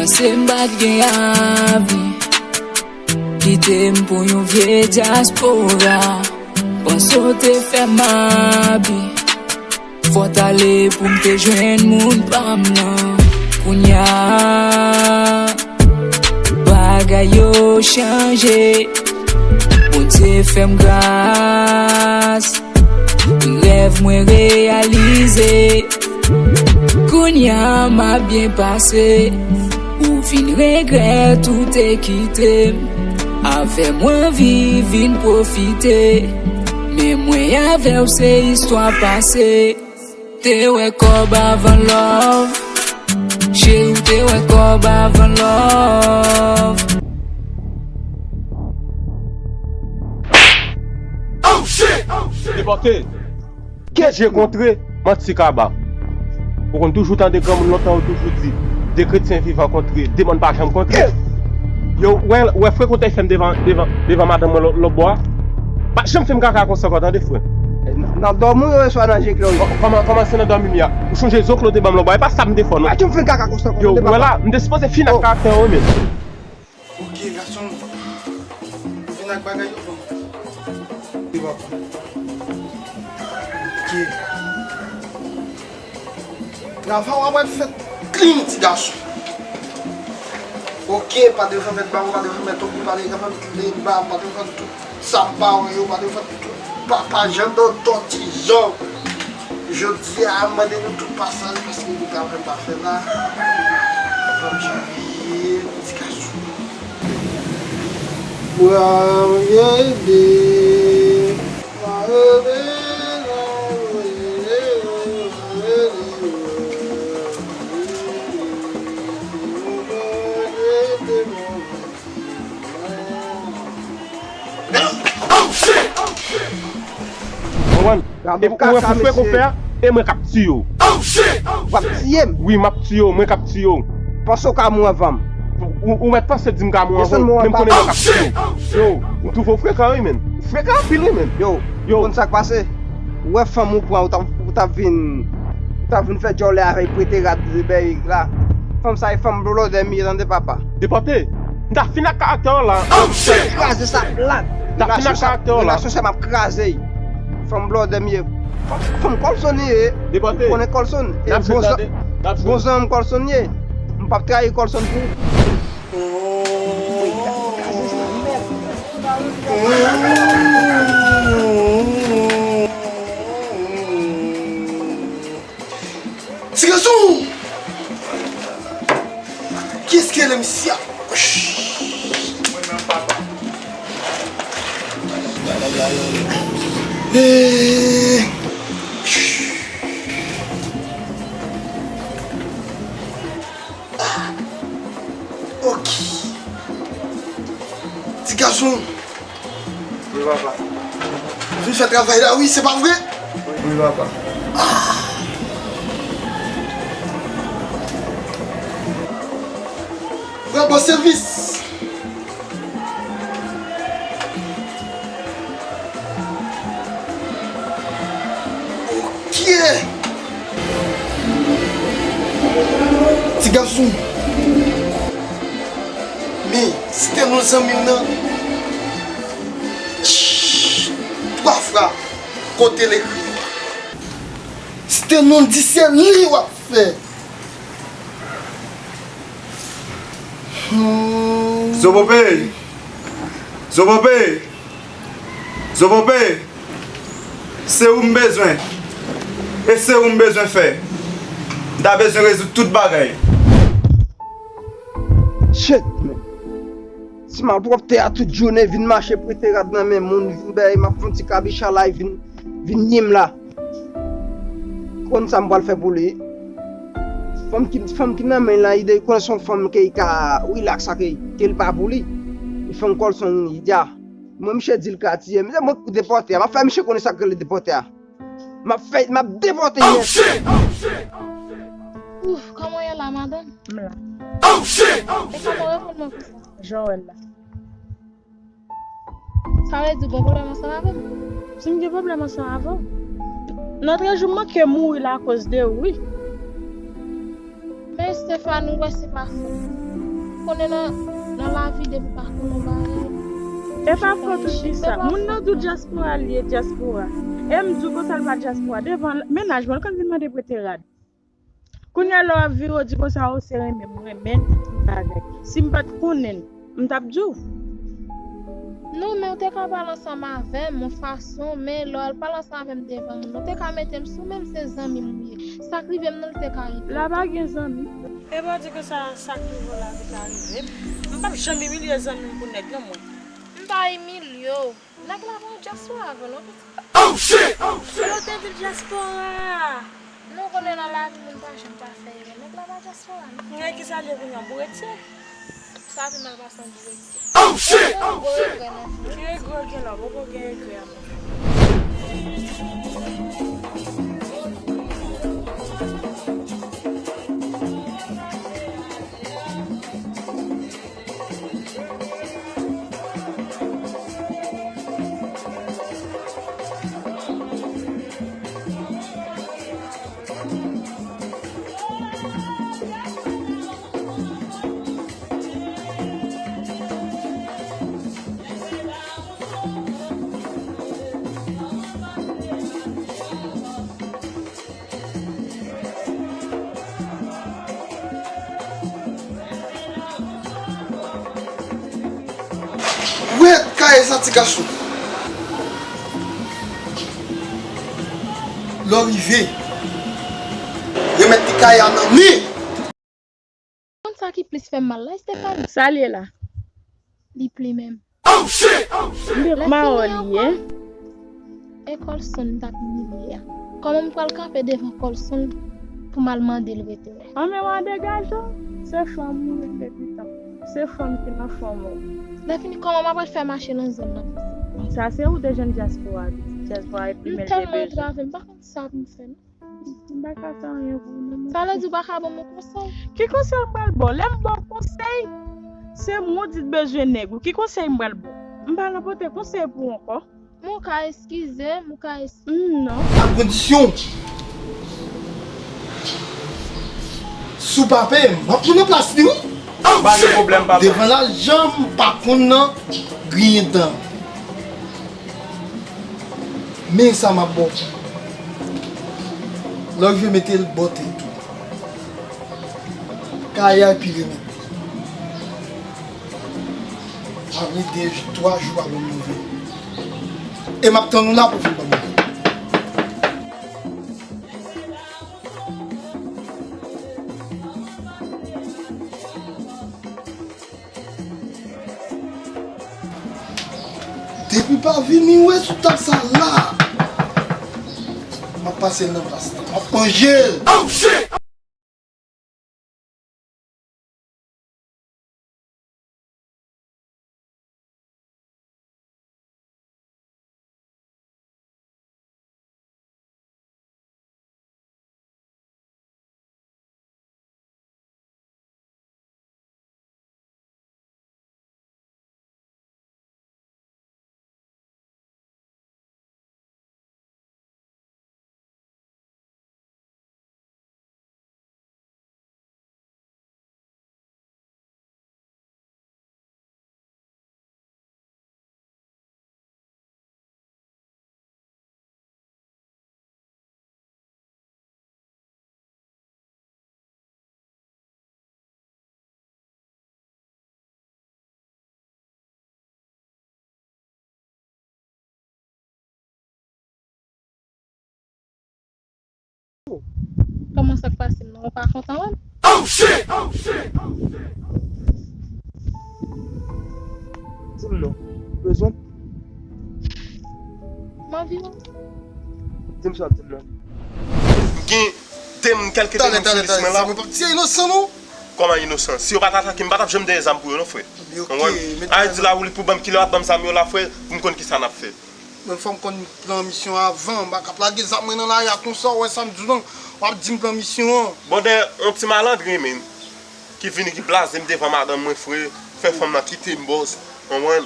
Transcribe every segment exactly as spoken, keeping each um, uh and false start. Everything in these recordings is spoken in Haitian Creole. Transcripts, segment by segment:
Se m pa t gen avi. Kite m pou yon vye dyaspora. Panse w te fè m abi. Fò t ale pou m te jwenn moun pa m nan. Kounya, bagay yo chanje. Bondye fè m gras. Rèv mwen reyalize. Kounya m ap byen pase. Ou vin regrèt ou te kite m. Avè mwen viv vin pwofite. Men mwen avè w se istwa pase. Te wè kòb avan love. Cheri, w te wè kòb avan love. Depòte. Ke je kontre, manti kaba. Ou konn toujou tande granmoun lontan yo toujou di, de kretyen vivan kontre, de mòn pa janm kontre. Yo, wè, wè frè kote fè m devan, devan, devan madanm mwen lò- lòtbò a. Pa janm fè m kaka konsa ankò, tande frè. Nan dòmi w yo, swa nan je klè w. Kò- Kòman, kòman se nan dòmi m ye a? Ou chonje zo Claude ban m lòtbò a? E pa sa m te fè w, non. Pa janm fè m kaka konsa ankò, tande papa. Yo, wè la, m te sipoze fini ak karaktè an wi, men. Ok, gason. Ou vin ak bagay yo, bon. Li pa bon. Ok. Travay w ap fèt klin, ti gason. Ok, pa defann mèt ba, pa defann mèt tonton, pa defann mèt leba, pa defann tout. Sa m pa wè yo pa te fè tout papa jan dòtò ti jan. Jodi a, m mande nou tout pasaj paske nou pa fè pa fè la. Fòk janvye ti gason. Mwen ede. Konprann? Epi ou wè pou frè konpè a, e mwen k ap tiye w. W ap tiye m? Wi, m ap tiye w, mwen k ap tiye w. Panse w ka mouri anvan m? Ou, ou mèt panse di m ka mouri anvan w, men m konnen mwen k ap tiye w. Yo, m twouve w frekan wi, menn. Ou frekan anpil wi, menn. Yo, ou konn sa k pase? Ou wè fanm ou pran, ou t ap, ou t ap vin, ou t ap vin fè djòlè avèk prete rad de bèyik la. Fanm sa e fanm blòdè m ye tande papa. Depòte. M ta fin ak karaktè w la. M ap kraze sa plat. M ta fin ak karaktè w la. Relasyon sa m ap kraze. Fanm blòdè m ye. Fanm, fanm Colson li ye. Depòte. Ou konnen Colson? E bon zan-, bon zanmi m Colson ye. M p ap trayi Colson pou ou. Ti gason! Kiyès ki rele misye a? Mwen menm papa. Eh. Ah. Ok. Ti gason. Wi, papa. Vin fè travay la, wi, se pa vre? Wi, papa. Vrè bon sèvis. Ok. Ti gason. Men, si te non zanmi m nan. Twa fwa, kote l ekri yo a? Si te non di se li w ap fè. Hmm. Zopope! Zopope! Zopope! Se ou m bezwen. E se ou m bezwen fè. M ta bezwen rezoud tout bagay. Shit, man. Ti malpwòpte a tout jounen vin mache prete rad nan men moun, vin bay, m ap fè yon ti kabichalay, vin, vin nye m la. Konn sa m pral fè pou li. Fanm ki, fanm ki nan men l la, li de-, konnen se yon fanm ke li ka relax ak li, ke li pa pou li. Li fanm Colson li di a. Mwen, misye di l ka tiye m. Se mwen k depòte a. M ap fè misye konnen sa k rele depòte a. M ap fè, m ap depòte, yes. Ouf, kòman w ye la, madanm? M la. E kòman w reponn mwen konsa? Jan w wè l la. Sa vle di w gen pwoblèm ansanm avè m? Si m gen pwoblèm ansanm avè w? Nan trè jou m manke mouri la akoz de ou, wi. Men Stéphane, ou wè se pa fòt mwen. konnen nan, nan lavi depi w pa konn yon bagay. E pa fòt ou di sa. Moun nan tou dyaspora li ye, dyaspora. E m di w konsa l pa dyaspora. Devan mennaj mwen, l konn vin mande prete rad. Kounye a lè w ap vire, w di konsa, o, se renmen m renmen bagay. Si m pa t konnen l, m t ap di w. Non, men w te ka pale ansanm avè m yon fason, men lè w al pale ansanm avè m devan moun, w te ka mete m sou men m, se zanmi m ou ye. Sa k rive m nan, li te ka rive w tou. La pa gen zanmi. E pa w di konsa, sa k rive w la, li ka rive m. M p ap janm imilye zanmi m pou nèg, non, mwen. M pa imilye w. Nèg la pa yon dyaspora vre non, pitit. Oh shit! Oh shit! Yo te di l dyaspora. Nou konnen nan lavi moun pa janm pa fè erè. Nèg la pa dyaspora non. Nèg ki sa l ye kounye a, bouretiye? Sa pi mal pase yon bouretiye. Oh shit! Oh shit! Ki regrè gen la, poko gen regrè a. Wè kay sa ti gason. Lè w rive, remèt li kay a nan men. Konn sa ki plis fè m mal la, Estefani? Sa l ye la? Li pli menm. M te mawon li ye. E Colson m t ap imilye a. Kòman m pral kanpe devan Colson pou m al mande l rete? An men w a degaje w, se fanm ou regle pitan. Se fanm ki nan fanm ou. Lè fini, kòman m ap fè mache nan zòn nan konsa? Sa se ou de jèn dyaspora, pitit dyaspora e pli men l te bezwen. M tèlman antrave, m pa konn sa pou m fè non. M pa ka fè anyen pou ou non. Sa vle di ou pa ka ban m yon konsèy? Ki konsèy m pral ba w? Lè m ba w konsèy, se mwen w di t bezwen nèg ou. Ki konsèy m pral ba w? M pa nan pote konsèy pou ou ankò. Men w ka eskize m, ou ka eskize m. Non. A kondisyon, si w pa peye m, m ap pran nan plas li wi. Pa gen pwoblèm, papa. Devan lajan, m pa konn nan griyen dan. Men sa m ap ba w. Lè w rive mete l bò tèt ou. Kay a epi remèt. Apre de, twa jou pa ban m nouvèl. E m ap tann ou la pou w vin ban m nouvèl. Depi pa vini wè sou tab sa la. M ap pase l nan plas la. M ap manje l. Oh shit! Kòman sa k pase m nan? Ou pa kontan wè m? Oh shit! Oh shit! Oh shit! Di m non. Bezwen? M anvi wè w. Di m sa w ap di m nan. M gen de moun kèlke de moun sou lis mwen la. Talè, talè, talè. Sa mwen pa, ti inosan non. Kòman inosan? Si yo pa t atake m, m pa t ap janm dèyè zam pou yo non, frè. Konprann? Ay di la ou li pou ban m, kilè w ap ban m zam yo la, frè, pou m konn kisa n ap fè. Mwen fò m konn plan misyon avan, m pa ka ap lage zam mwen nan lari a konsa, w wè sa m di w lan, w ap di m plan misyon an. Bon, de yon ti malandren, men, ki vini, ki blaze m devan madanm mwen, frè, fè fanm nan kite m, bòs, konprann?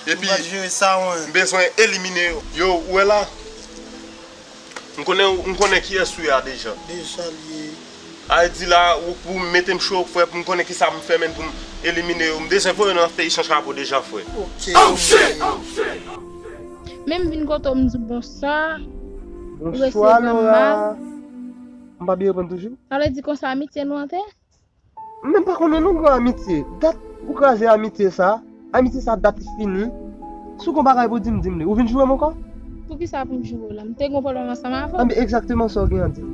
Epi, m bezwen elimine yo. Yo, ou wè la? M konnen, m konnen kiyès ou ye a deja. Deja l ye. Al di la, ou pou mete m cho, frè, pou m konnen kisa pou m fè, menm pou m elimine yo. M bezwen voye yo nan fè echanj kapo deja, frè. Ok. Men m vin kote w, m di w bonswa. Ou resevwa m mal. M pa byen reponn toujou? Sa vle di konsa amitye nou an te? M menm pa konnen non gran amitye. Dat ou kraze amitye sa. Amitye sa dat li fini. Si w gon bagay pou di m, di m li. Ou vin joure m ankò? Poukisa pou m joure w la? M te gon pwoblèm ansanm avè w? Anben egzakteman sa w gen an di m.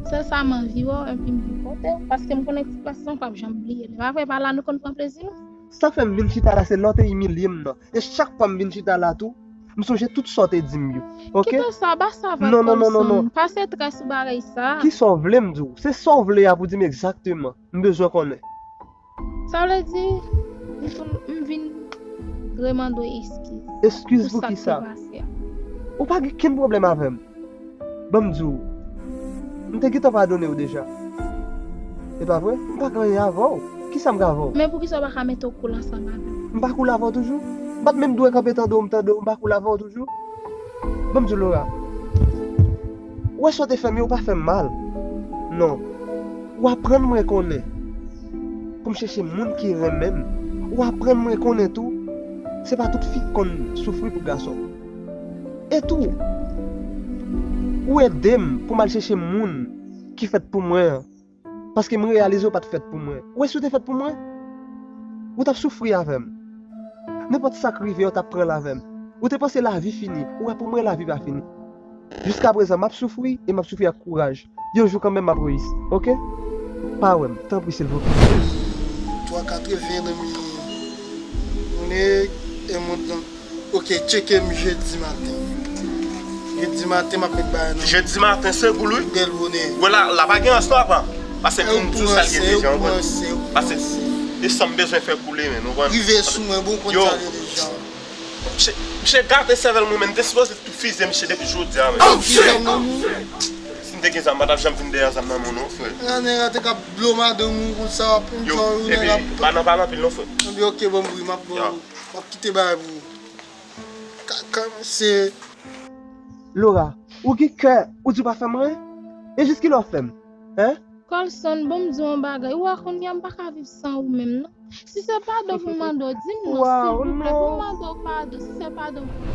Sèl sa m anvi wè w epi m vin kote w, paske m konnen ti plas lan w p ap janm bliye l. Apre pa la nou konn pran plezi nou. Sa k fè m vin chita la se lè w te imilye m nan. E chak fwa m vin chita la tou, m sonje tout sa w te di m yo. Ok? Kite sa, ba sa va. Non, non, non, non, non. Pase trè sou bagay sa. Kisa w vle m di w? Se sa w vle a pou di m egzakteman. M bezwen konnen. Sa vle di, m vin remande w eskiz. Eskiz pou kisa? Ou pa gen kenn pwoblèm avè m. Ban m di w, m te gentan padone w deja. E pa vre? M pa gen anyen avè w. Kisa m gen avè w? Men poukisa w pa ka mete w cool ansanm avè m? M pa cool avè w toujou? M pa t menm dwe kanpe tande w, m tande w, m pa cool avè w toujou? Ban m di w, Laura, ou wè sa w te fè m yo, ou pa fè m mal. Non. Ou aprann mwen konnen pou m chèche moun ki renmen m. Ou aprann mwen konnen tou, se pa tout fi k konn soufri pou gason. E tou, ou ede m pou m al chèche moun ki fèt pou mwen an. Paske m reyalize w pa t fèt pou mwen. Ou wè si w te fèt pou mwen, ou t ap soufri avè m. Nenpòt sa k rive an, w t ap pran l avè m. Ou te panse lavi fini, ou wè pou mwen lavi pa fini. Jiskaprezan, m ap soufri e m ap soufri ak kouraj. Yon jou kanmenm m ap reyisi, oke? Pa wè m, tanpri silvouplè. Twa katreven nan mi. Nèg e mond lan. Oke, tcheke m jedi maten. Jedi maten m ap met bagay nan. Jedi maten se pou li. Bèl bonè. Wè la, la pa gen rans non apa. Pase pou m di w sa l gen deja, ou konprann? Pase e sa m bezwen fè koule, men, ou konprann? Rive sou mwen, bon, konn sa l gen deja. Misye gate sèvèl mwen, men m te sipoze tou fize misye depi jodi a, men. Si m te gen zam, m pa t ap janm vin dèyè zam nan men w non, frè. Nèg la te ka blo madanm ou konsa, w ap enjoy ou, nèg ap. Yo, epi pa nan pale anpil non, frè. Anpi oke, bon, m ap, m ap kite bagay pou ou. Kaka, se. Laura, ou gen kè, ou di w pa fè m anyen? E jis kilè w ap fè m? Hein? Colson, bon m di w yon bagay, ou wè kounye a m pa ka viv san ou menm non. Si se padon pou m mande w, di m non, silvouplè, pou m mande w padon, si se padon pou m.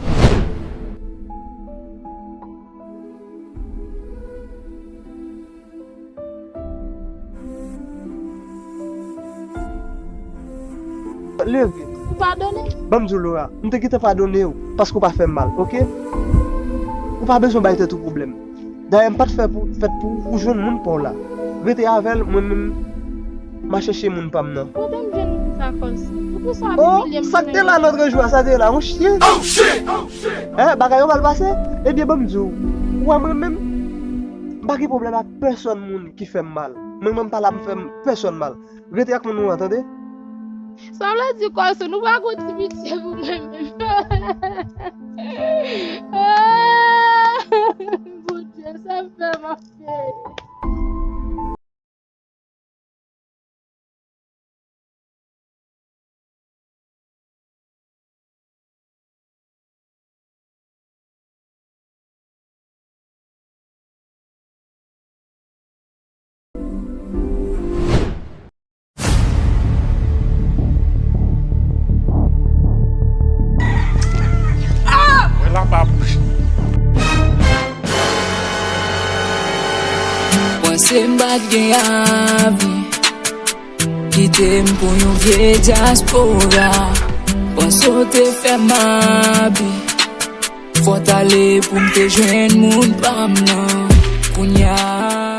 Leve. Ou padone? Ban m di w, Laura, m te gentan padone w paske w pa fè m mal, oke? Ou pa bezwen bay tèt ou pwoblèm. Dayè m pa t fè pou, fèt pou ou jwenn moun pa w la. Rete avè l, mwen menm, m a chèche moun pa m nan. Kote m jwenn moun sa, Colson? Poukisa w ap imilye m? Oh, sa k te la lòt jou a, sa te la, yon chyen. Hein, bagay yo mal pase? Ebyen, ban m di w, ou wè mwen menm, m pa gen pwoblèm ak pèsòn moun ki fè m mal. Mwen menm, m pa la pou m fè pèsòn mal. Rete ak moun ou an, tande? Sa vle di, Colson, ou pa gon ti pitye pou mwen menm? Bondye, sa fè m ap fè. Panse m pa t gen avi. Kite m pou yon vye dyaspora. Panse w te fè m abi. Fò t ale pou m te jwenn moun pa m nan. Kounya.